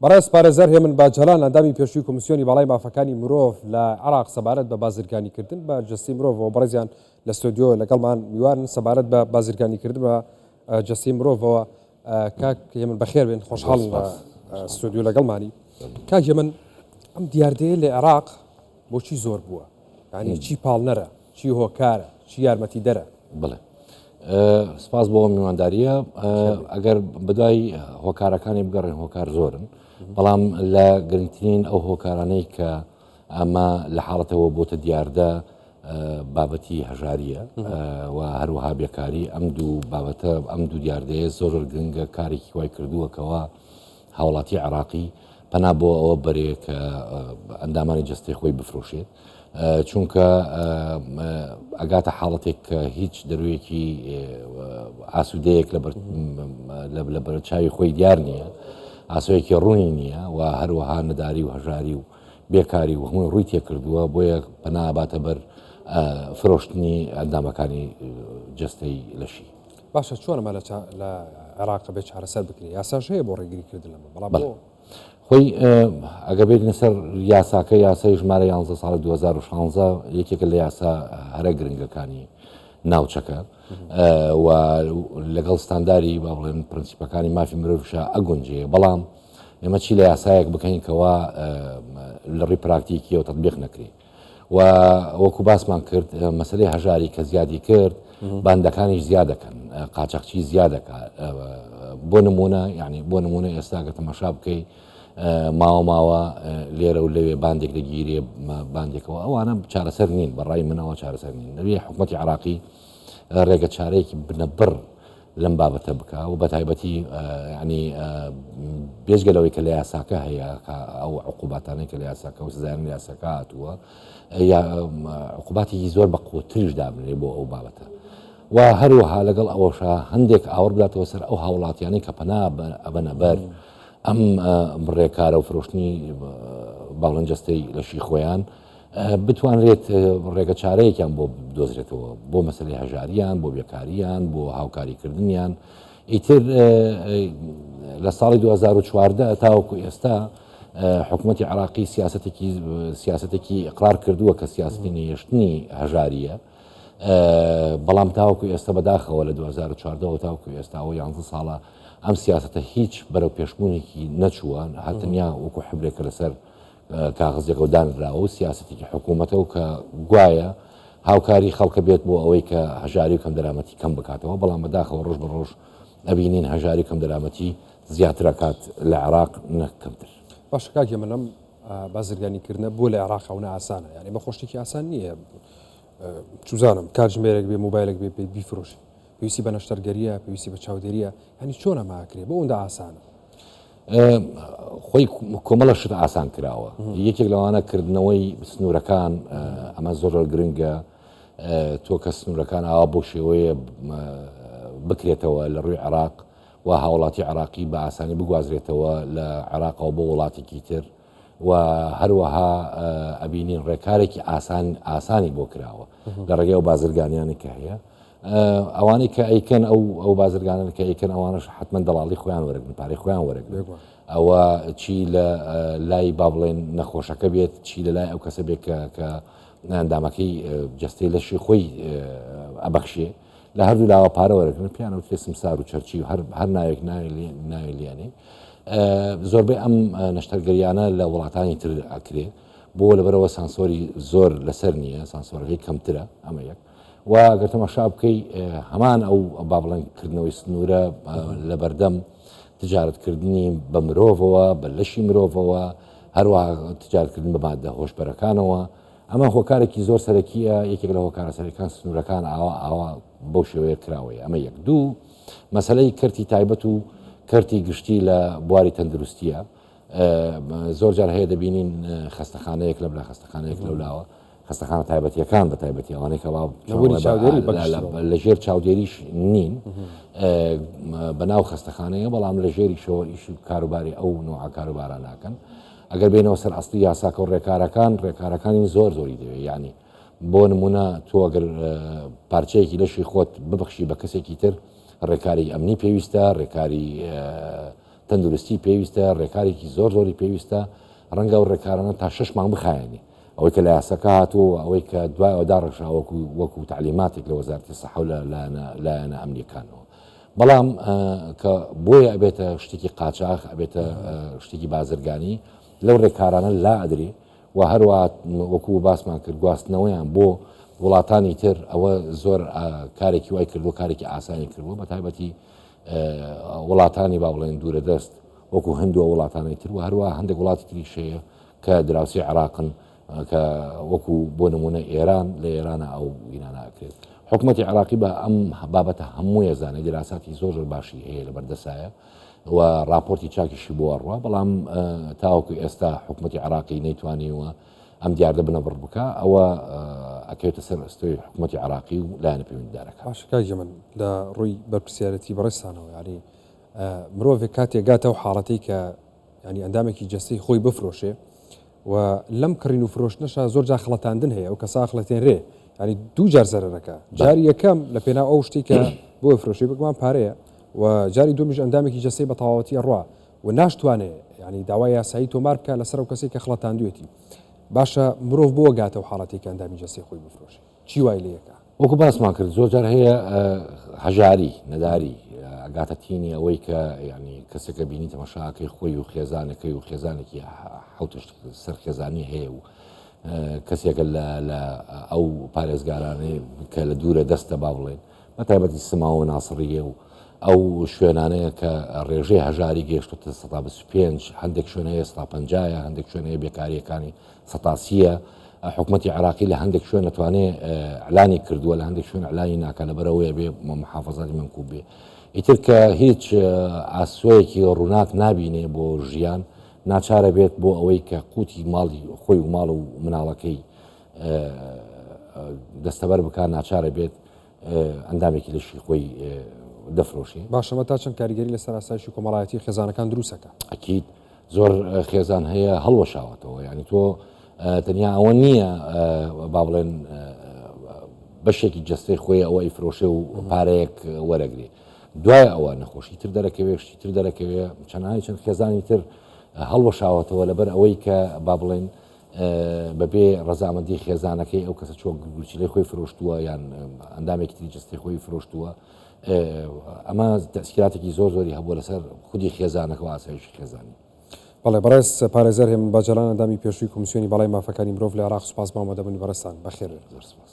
بەڕێز پارێزەر هێمن باجەلان ئەندامی پێشووی کۆمیسیۆنی باڵای مافەکانی مرۆڤ لە عێراق سەبارەت بە بازرگانیکردن بە جەستەی مرۆڤەوە بەڕێزیان لە ستۆدیۆ لەگەڵمان میوانن سەبارەت بە بازرگانیکردن بە جەستەی مرۆڤەوە کاک هێمن بەخێر بێن خۆشحاڵ لە ستۆدیۆ لەگەڵمانی کاک هێمن ئەم دیاردەیە لە عێراق بۆچی زۆر بووە یعنی چی پاڵنەرە چی هۆکارە چی یارمەتیدەرە؟ بڵێ سپاس بۆ میوانداریە ئەگەر بەدوای هۆکارەکانی بگەڕێن هۆکار زۆرن بەڵام لە گرنگترین ئەو هۆکارانەی کە ئەمە لە حاڵەتەوە بۆتە دیاردە بابەتی هەژاریە و هەروەها بێکاری ئەم دوو بابەتە ئەم دوو دیاردەیە زۆر زۆر گرنگە کارێکی وای کردووەکەوە هاوڵاتی عێراقی پەنا بۆ ئەوە بەرێ کە ئەندامانی جەستەی خۆی بفرۆشێت چونکە ئەگاتە حاڵەتێک کە هیچ دەرویەکی ئاسوودەیەک لە بەر چاوی خۆی دیار نییە ئاسۆیەکی ڕوونی نییە و هەروەها نەداری و هەژاری و بێکاری و هەمووی ڕووی تێکردووە بۆیە پەنا باتە بەر فرۆشتنی ئەندامەکانی جەستەی لەشی. باشە چۆن ئەمە لە عێراق بێ چارەسەر بکرێت یاساش هەیە بۆ ڕێگریکردن لەمە بەڵام بۆ؟ خۆی ئەگە بێتنە سەر یاساکە یاسای ژمارە 11 ساڵی 2016 یەکێکە لە یاسا هەرە گرنگەکانی ناوچەکە و لەگەڵ ستانداری با بڵێن پرنسیپەکانی مافی مرۆڤشا ئەگونجێ بەڵام ئێمە چی لە یاسایەک بکەین کەوا لە ڕووی پراکتیکیەوە تطبیق نەکرێت و وەکو باسمان کرد مەسلەی هەژاری کە زیادی کرد باندەکانیش زیاد دەکەن قاچاقچی زیاد دەکات بۆ نمونە یعنی بۆ نمونە ئێستا گە تەماشا بکەی ماوە ماوە لێرە و لەوێ باندێک دەگیرێ باندێکەوە ئەوانە چارەسەر نین بەڕای منەوە چارەسەر نین دەبێ حکوومەتی عراقی ڕێگە چارەیەکی بنەبڕ لەم بابەتە بکا و بەتایبەتی یانی بێجگە لەوەی کە لە یاساکە هەیە کە ئەو عقوباتانەی کە لە یاساکە و سزایان لە یاساکە هاتووە یا عقوباتێکی زۆر بە قوتریش دابنرێ بۆ ئەو بابەتە و هەروەها لەگەڵ ئەوەشا هەندێک ئاوڕ بداتەوە سەر ئەو هاوڵاتیانەی کە پەنا ئەبەنە بەر ئەم ڕێکارە و فرۆشتنی باڵن جەستەی لەشی خۆیان بتوانرێت ڕێگە چارەیەکیان بۆ بدۆزرێتەوە بۆ مەسەلەی هەژاریان، بۆ بێکاریان، بۆ هاوکاریکردنیان. ئیتر لە ساڵی 2014 تاوەکو ئێستا حکوومەتی عراقی سیاستێکی سیاستێکی ئقرار کردووە کە سیاستی نەهێشتنی هەژاریە بەڵام تاوەکو ئێستا بەداخەوە لە 2014 تاوەکو ئێستاەوە یانزە ساڵە ئەم سیاستە هیچ بەرەو پێشبوونێکی نەچووە هەر تەنیا وەکو حبرێکە لەسەر کاغەزێکەوە دانراوە و سیاسەتێکی حکوومەتە و کە گوایە هاوکاری خەڵکە بێت بۆ ئەوەی کە هەژاری و کەمدەرامەتی کەم بکاتەوە، بەڵام بەداخەوە ڕۆژ بە ڕۆژ ئەبینین هەژاری و کەمدەرامەتی زیاتر ئەکات لە عێراق نەک کەمتر. باشە کاک هێمن ئەم بازرگانی کردنە بۆ لە عێراق ئەونە ئاسانە یانی بەخۆ شتێکی ئاسان نییە چوزانم کاتژمێرێک بێ مۆبایلێک بێ بیفرۆشی پێویستی بە نەشتەرگەریە پێویستی بە چاودێریە هەنی چۆن ئەمە ئەکرێ بۆ ئەوەندە ئاسانە؟ خۆی کۆمەڵە شت ئاسان کراوە یەکێک لەوانە کردنەوەی سنوورەکان ئەمە زۆر زۆر گرنگە تۆ کە سنوورەکان ئاوا بۆ شێوەیە بکرێتەوە لە ڕووی عێراق و هاوڵاتی عراقی بە ئاسانی بگوازرێتەوە لە عێراقەوە بۆ وڵاتێکی تر و هەروەها ئەبینین ڕێکارێکی ئاسان ئاسانی بۆ کراوە لە ڕێگەی ئەو بازرگانیانی کە هەیە ئەوانەی کە ئەیکەن ئەو ئەو بازرگانن کە ئەیکەن ئەوانش حتمما دەڵاڵی خۆیان وەرەگرن پارەی خۆیان وەرەگرن ئەوە چی لە لای با بڵێن نەخۆشەکە بێت چی لە لای ئەو کەسە بێت کە کە ئەندامەکەی جستەی لەشی خۆی ئەبەخشێ لە هەردوو لاوە پارە وەرەگرن پیانە وترێ سمسار و چەرچی و هەر هەر ناوێک ناوی لێنێ زۆربەی ئەم نەشتەرگەریانە لە وڵاتانی تر ئەکرێ بۆ لەبەرەوە سانسۆری زۆر لەسەر نییە سانسۆرەکەی کەمترە ئەمە یەک و گەر تەماشا بکەی هەمان ئەو با بڵێن کردنەوەی سنوورە لە بەردەم تجارەتکردنی بە مرۆڤەوە بە لەشی مرۆڤەوە هەروەها تجارەتکردن بە مادە هۆشبەرەکانەوە ئەمە هۆکارێکی زۆر سەرەکیە یەکێک لە هۆکارە سەرەکان سنوورەکان ئاوا ئاوا بەو شێوەیە کراوەیە ئەمە یەک دوو مەسلەی کەرتی تایبەت و کەرتی گشتی لە بواری تەندروستیە زۆر جار هەیە دەبینین خەستەخانەیەک لەملا خەستەخانەیەک لەولاوە خەستەخانە تایبەتیەکان بە تایبەتی ئەوانەی کە لە ژێر چاودێریش نین بە ناو خەستەخانەیە بەڵام لە ژێریشەوە ئیش و کاروباری ئەو نوعە کاروبارە ناکەن ئەگەر بێنەوە سەر ئەسلی یاساکە و ڕێکارەکان ڕێکارەکانی زۆر زۆری دەوێت یعنی بۆ نمونە تۆ ئەگەر پارچەیەکی لەشی خۆت ببەخشی بە کەسێکی تر ڕێکاری ئەمنی پێویستە ڕێکاری تەندروستی پێویستە، ڕێکارێکی زۆر زۆری پێویستە، ڕەنگە ئەو ڕێکارانە تا شەش مانگ بخایەنێ. ئەوەی کە لە یاساکە هاتووە و ئەوەی کە دوای ئەوە داڕێژراوە وەکو وەکو تەعلیماتێک لە وەزارەتی سەحە و لە لایەنە لایەنە ئەمنییەکانەوە. بەڵام کە بۆیە ئەبێتە شتێکی قاچاخ، ئەبێتە شتێکی بازرگانی، لەو ڕێکارانە لا ئەدرێ و هەروەها وەکو باسمان کرد گواستنەوەیان بۆ وڵاتانی تر ئەوە زۆر کارێکی وای کردووە، کارێکی ئاسانی کردووە، بە تایبەتی وڵاتانی با بڵێن دوورە دەست وەکو هەند و وڵاتانی تر و هەروە هەندێک وڵاتی تریش هەیە کە دراوسێی عێراقن کە وەکو بۆ نمونە ئێران لە ئێرانە ئەو ئینانە ئەکرێت حکوومەتی عراقی بە ئەم بابەتە هەموویە زانێ دیراساتی زۆر زۆر باشی هەیە لە بەردەسایە و راپۆرتی چاکیشی بۆ ئەڕوا بەڵام تاوەکو ئێستا حکوومەتی عراقی نەیتوانیوە ئەم دیاردە بنەبڕ بکە ئەوە ئەکەوێتە سەر ئەستۆی حکوومەتی عراقی و لایەنە پەیوەندیدارەکان. باشە کاک هێمن لە ڕووی بەرپرسیارەتی بەڕێزتانەوە یانی مرۆڤێک کاتێک گاتە ئەو حاڵەتەی کە یانی ئەندامێکی جەستەی خۆی بفرۆشێ و لەم کڕین و فرۆشتنەشا زۆر جار خڵەتاندن هەیە ئەو کەسە ئەخڵەتێنرێ یانی دوو جار زەرەرەکە جاری یەکەم لە پێناو ئەو شتێک کە بۆ فرۆشی بگومان پارەیە و جاری دومیش ئەندامێکی جەستەی بە تەواوەتی ئەڕوا و ناشتوانێ یانی داوای یاسایی تۆمار بکە لەسەر ئەو کەسێک کە خڵەتاندوێتی باشە مرۆڤ بۆ گاتەوە حاڵەتێک کە ئەندامی جەستەی خۆی بفرۆشێ چی وای لێکا؟ وەکو باسمان کرد زۆر جار هەیە هەژاری نەداری ئەگاتە تینی ئەوەی کە ینی کەسێکە بینی تەمەشاکەی خۆی و خێزانەکەی و خێزانێکی حوتش سەر خێزانی هەیە و کەسێکە لە ئەو پارێزگارانەی کە لە دوورە دەستە با بڵێن بە تایبەتی سماوە ناسڕیە و ئەو شوێنانەیە کە ڕێژەی هەژاری گەیشتوتە 125 هەندێک شوێن هەیە 150 هەندێک شوێن هەیە بێکاریەکانی سەتاسییە، حکومەتی عێراقی لە هەندێک شوێن ئەتوانێ ئیعلانی کردووە لە هەندێک شوێن ئیعلانی ناکا لەبەرئەوەی ئەبێ محافەزاتی مەنکوب بێ ئیتر کە هیچ ئاسۆیەکی ڕووناک نابینێ بۆ ژیان ناچارە بێت بۆ ئەوەی کە قوتی ماڵی خۆی و ماڵ و مناڵەکەی دەستەبەر بکات ناچارە بێت ئەندامێکی لەشی خۆی دەفرۆشێ. باشە ئەمە تا چەند کاریگەری لەسەر ئاسایشی کۆمەڵایەتی خێزانەکان دروست ئەکا؟ ئەکید زۆر خێزان هەیە هەڵوەشاوەتەوە یعنی تۆ تەنیا ئەوە نییە با بڵێن بەشێکی جەستەی خۆی ئەوە ئیفرۆشێ و پارەیەک وەرەگرێ دوای ئەوە نەخۆشی تر دەرەکەوێ شتی تر دەرەکەوێ چەندانی چەند خێزانی تر هەڵوەشاوەتەوە لەبەر ئەوەی کە با بڵێن بەبێ ڕەزامەندی خێزانەکەی ئەو کەسە چووە گورچیلەی خۆی فرۆشتووە یان ئەندامێکی تری جەستەی خۆی فرۆشتووە ئەمە تەسیراتێکی زۆر زۆری هەبووە لەسەر خودی خێزانەکە و ئاسایشی خێزانی. بەڵێ بەڕێز پارێزەر هێمن باجەلان ئەندامی پێشووی کۆمیسیۆنی باڵای مافەکانی مرۆڤ لە عێراق سوپاس بۆ ئامادەبوونی بەڕێزتان بەخێربێن. زۆر سوپاس.